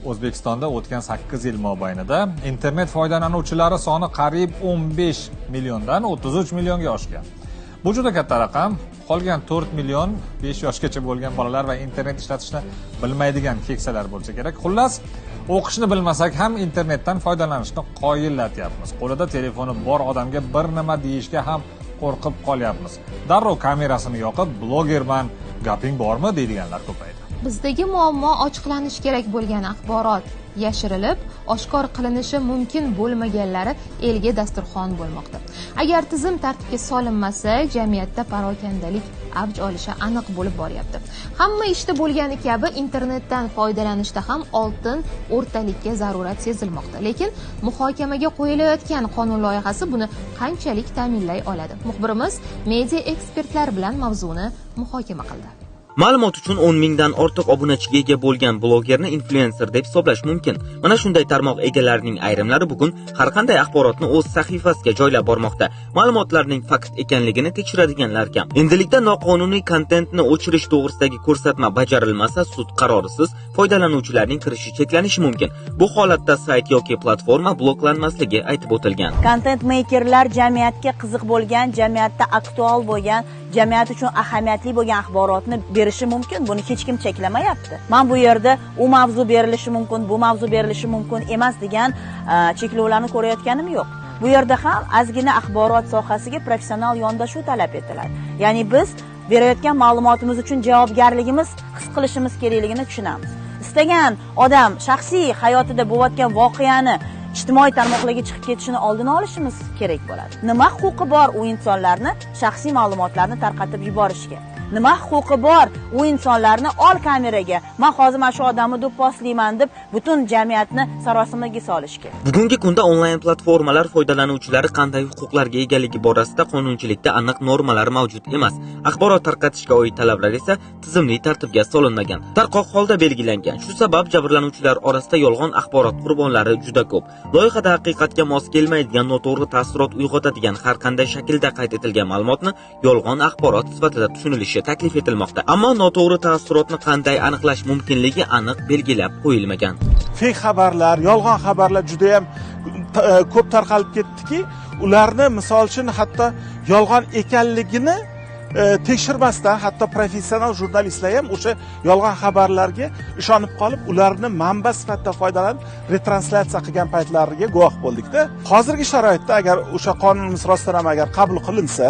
O'zbekistonda o'tgan 8 yil mobaynida internet foydalanuvchilari soni qariyb 15 milliondan 33 millionga oshgan. Bu juda katta raqam. Qolgan 4 million 5 yoshgacha bo'lgan bolalar va internet ishlatishni bilmaydigan keksalar bo'lsa kerak. Xullas, o'qishni bilmasak ham internetdan foydalanishni qoyillatyapmiz. Qo'lida telefoni bor odamga bir nima deyishga ham qo'rqib qolyapmiz. Darrov kamerasini yoqib, "Blogerman, gaping bormi?" deydiganlar ko'paydi. Bizdagi muammo ochiqlanishi kerak bo'lgan axborot yashirilib, oshkor qilinishi mumkin bo'lmaganlari elga dasturxon bo'lmoqda. Agar tizim tartibga solinmasa, jamiyatda parokandalik avj olishi aniq bo'lib boryapti. Hamma ishda bo'lgani kabi internetdan foydalanishda ham oltin o'rtalikka zarurat sezilmoqda. Lekin muhokamaga qo'yilayotgan qonun loyihasi buni qanchalik ta'minlay oladi? Muxbirimiz media ekspertlar bilan mavzuni muhokama qildi. Ma'lumot uchun, 10 mingdan ortiq obunachiga ega bo'lgan blogerni inflyuenser deb hisoblash mumkin. Mana shunday tarmoq egalarining ayrimlari bugun har qanday axborotni o'z sahifasiga joylab bormoqda. Ma'lumotlarning fakt ekanligini tekshiradiganlar kam. Endilikda noqonuniy kontentni o'chirish to'g'risidagi ko'rsatma bajarilmasa, sud qarorisiz foydalanuvchilarning kirishi cheklanishi mumkin. Bu holatda sayt yoki platforma bloklanmasligi aytib o'tilgan. Kontent meykerlar jamiyatga qiziq bo'lgan, jamiyatda aktual bo'lgan, jamiyat uchun ahamiyatli bo'lgan axborotni berishi mumkin. Buni hech kim cheklamayapti. Man bu yerda u mavzu berilishi mumkin, bu mavzu berilishi mumkin emas degan cheklovlarni ko'rayotganim yo'q. Bu yerda ham ozgina axborot sohasiga professional yondashuv talab etiladi. Ya'ni biz berayotgan ma'lumotimiz uchun javobgarligimiz his qilishimiz kerakligini tushunamiz. Istagan odam shaxsiy hayotida bo'layotgan voqeani ijtimoiy tarmoqlarga chiqib ketishini oldini olishimiz kerak bo'ladi. Nima huquqi bor u insonlarni shaxsiy ma'lumotlarni tarqatib yuborishga? Nima huquqi bor u insonlarni "Ol kameraga, man hozir mana shu odamni do'pposlayman" deb butun jamiyatni sarosimaga solishga? Bugungi kunda onlayn platformalar foydalanuvchilari qanday huquqlarga egaligi borasida qonunchilikda aniq normalar mavjud emas. Axborot tarqatishga oid talablar esa tizimli tartibga solinmagan. Tarqoq holda belgilangan. Shu sabab jabrlanuvchilar orasida yolg'on axborot qurbonlari juda ko'p. Loyihada haqiqatga mos kelmaydigan, noto'g'ri taassurot uyg'otadigan har qanday shaklda qayd etilgan ma'lumotni yolg'on axborot sifatida tushunilishi taklif etilmoqda. Ammo noto'g'ri taassurotni qanday aniqlash mumkinligi aniq belgilab qo'yilmagan. Fake xabarlar, yolg'on xabarlar judayam ko'p tarqalib ketdiki, ularni, misol uchun, hatto yolg'on ekanligini tekshirmasdan, hatto professional jurnalistlar ham o'sha yolg'on xabarlarga ishonib qolib, ularni manba sifatida foydalanib, retranslyatsiya qilgan paytlariga guvoh bo'ldikda. Hozirgi sharoitda agar o'sha qonunimiz rostdan ham agar qabul qilinsa,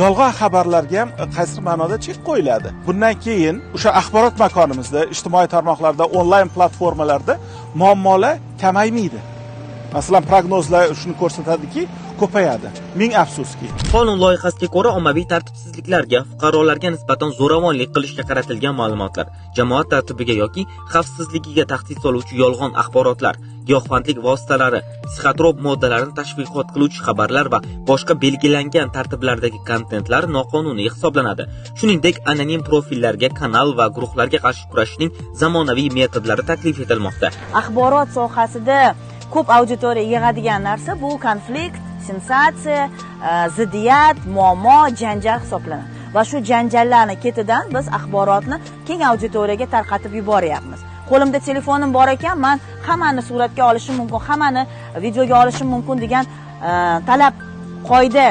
yolg'on xabarlarga ham qaysidir ma'noda chek qo'yiladi. Bundan keyin o'sha axborot makonimizda, ijtimoiy tarmoqlarda, onlayn platformalarda muammolar kamaymaydi. Masalan, prognozlar shuni ko'rsatadiki, ko'payadi, ming afsuski. Qonun loyihasiga ko'ra, ommaviy tartibsizliklarga, fuqarolarga nisbatan zo'ravonlik qilishga qaratilgan ma'lumotlar, jamoat tartibiga yoki xavfsizligiga tahdid soluvchi yolg'on axborotlar, giyohvandlik vositalari, psixotrop moddalarni tashviqot qiluvchi xabarlar va boshqa belgilangan tartiblardagi kontentlar noqonuniy hisoblanadi. Shuningdek, anonim profillarga, kanal va guruhlarga qarshi kurashishning zamonaviy metodlari taklif etilmoqda. Axborot sohasida ko'p auditoriya yig'adigan narsa bu konflikt, sensatsiya, ziddiyat, muammo, janjal hisoblanadi va shu janjallarni ketidan biz axborotni keng auditoriyaga tarqatib yuboryapmiz. Qo'limda telefonim bor ekan, man hammani suratga olishim mumkin, hammani videoga olishim mumkin degan talab, qoida,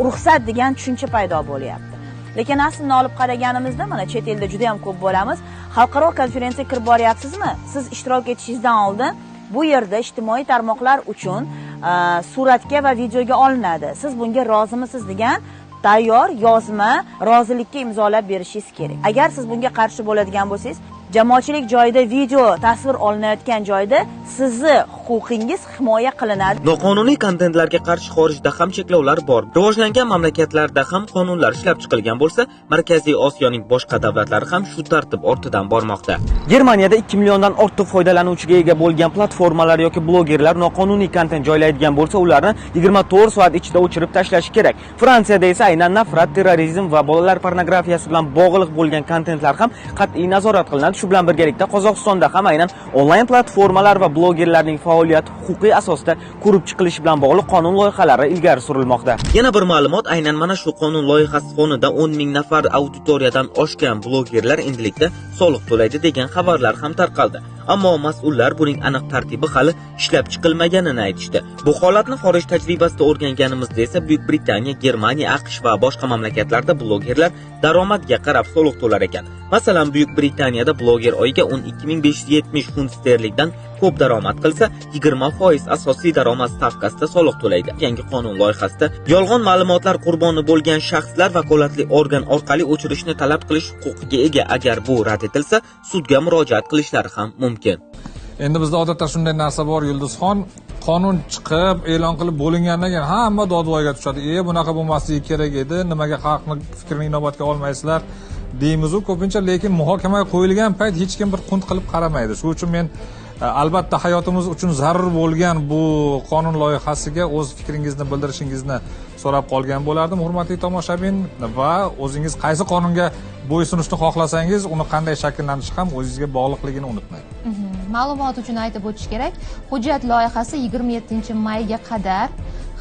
ruxsat degan tushuncha paydo bo'lyapti. Lekin aslini olib qaraganimizda, mana chet elda juda yam ko'p bo'lamiz, xalqaro konferensiyaga kirib boryapsizmi, siz ishtirok etishingizdan oldin bu yerda ijtimoiy tarmoqlar uchun suratga va videoga olinadi, siz bunga rozimisiz degan tayyor yozma rozilikka imzolab berishingiz kerak. Agar siz bunga qarshi bo'ladigan bo'lsangiz, jamoatchilik joyida video tasvir olinayotgan joyda sizni huquqingiz himoya qilinadi. Noqonuniy kontentlarga qarshi xorijda ham cheklovlar bor. Rivojlangan mamlakatlarda ham qonunlar ishlab chiqilgan bo'lsa, Markaziy Osiyoning boshqa davlatlari ham shu tartib ortidan bormoqda. Germaniyada 2 milliondan ortiq foydalanuvchiga ega bo'lgan platformalar yoki blogerlar noqonuniy kontent joylaydigan bo'lsa, ularni 24 soat ichida o'chirib tashlashi kerak. Fransiyada esa aynan nafrat, terrorizm va bolalar pornografiyasi bilan bog'liq bo'lgan kontentlar ham qat'iy nazorat qilinadi. Shu bilan birgalikda Qozog'istonda ham aynan onlayn platformalar va blogerlarning faoliyati faoliyati huquqiy asosda ko'rib chiqilishi bilan bog'liq qonun loyihalari ilgari surilmoqda. Yana bir ma'lumot, aynan mana shu qonun loyihasi fonida 10 ming nafar auditoriyadan oshgan blogerlar endilikda soliq to'laydi degan xabarlar ham tarqaldi. Ammo mas'ullar buning aniq tartibi hali ishlab chiqilmaganini aytishdi. Bu holatni xorij tajribasida o'rganganimizda esa Buyuk Britaniya, Germaniya, AQSh va boshqa mamlakatlarda blogerlar daromadga qarab soliq to'lar ekan. Masalan, Buyuk Britaniyada bloger oyiga 12 570 funt sterlingdan ko'p daromad qilsa, 20% asosiy daromad stavkasida soliq to'laydi. Yangi qonun loyihasida yolg'on ma'lumotlar qurboni bo'lgan shaxslar vakolatli organ orqali o'chirishni talab qilish huquqiga ega. Agar bu rad etilsa, sudga murojaat qilishlari ham mumkin. Endi bizda odatda shunday narsa bor, Yulduzxon, qonun chiqib, e'lon qilib bo'lingandan keyin hamma dodvoyga tushadi. Bunaqa bo'lmasligi kerak edi, nimaga xalqni fikrini inobatga olmaysizlar deymizu ko'pincha, lekin muhokamaga qo'yilgan payt hech kim bir qunt qilib qaramaydi. Shuning uchun men albatta hayotimiz uchun zarur bo'lgan bu qonun loyihasiga o'z fikringizni bildirishingizni so'rab qolgan bo'lardim, hurmatli tomoshabin, va o'zingiz qaysi qonunga bo'ysunishni xohlasangiz, uni qanday shakllanishi ham o'zingizga bog'liqligini unutmang. Ma'lumot uchun aytib o'tish kerak, hujjat loyihasi 27 mayga qadar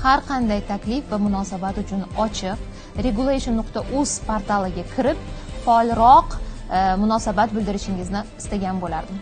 har qanday taklif va munosabat uchun ochiq. regulation.uz portaliga kirib, faolroq munosabat bildirishingizni istagan bo'lardim.